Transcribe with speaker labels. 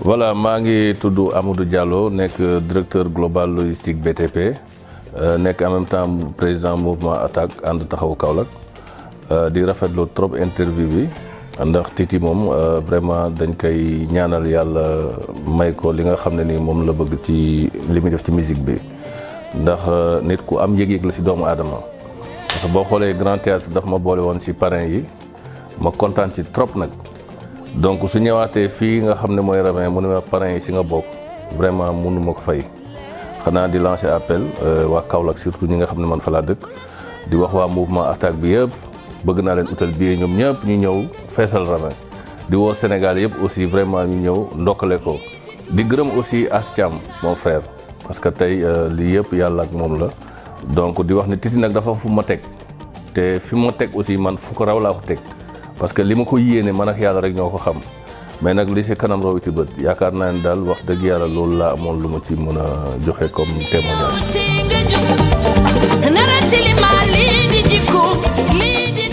Speaker 1: voilà maa ngi tudd Amadou Diallo nekk directeur global logistique BTP nekk en même temps président mouvement attaque ànd taxawu Kaolack di rafetlu trop interview bi ndax Titi moom vraiment dañ koy ñaanal yàlla may ko li nga xam ne ni moom la bëgg ci li muy def ci musique bi ndax nit ku am yëg-yëg la si doomu aadama parce que boo xoolee Grand Théâtre daf ma boole woon si parrain yi ma kontaan ci trop nag donc su ñëwaatee fii nga xam ne mooy Ravin mu ne ma parrain yi si nga bokk vraiment mënu ma ko fay xanaa di lancer appel waa Kaolack surtout ñi nga xam ne man fa laa dëkk di wax waa mouvement attaque bi yëpp bëgg naa leen utal billet ñoom ñëpp ñu ñëw feesal Ravin di woo Sénégal yëpp aussi vraiment ñu ñëw ndokkale ko di gërëm aussi As Thiam mon frère parce que tey lii yëpp yàlla ak moom la donc di wax ne Titi nag dafa fu ma teg te fi ma teg aussi man fu ko raw laa ko teg parce que li ma ko yéene man ak yàlla rek ñoo ko xam mais nag li si kanam raw iti bët yaakaar naa ne daal wax dëgg yàlla loolu laa amoon lu ma ci mën a joxe comme témoignage.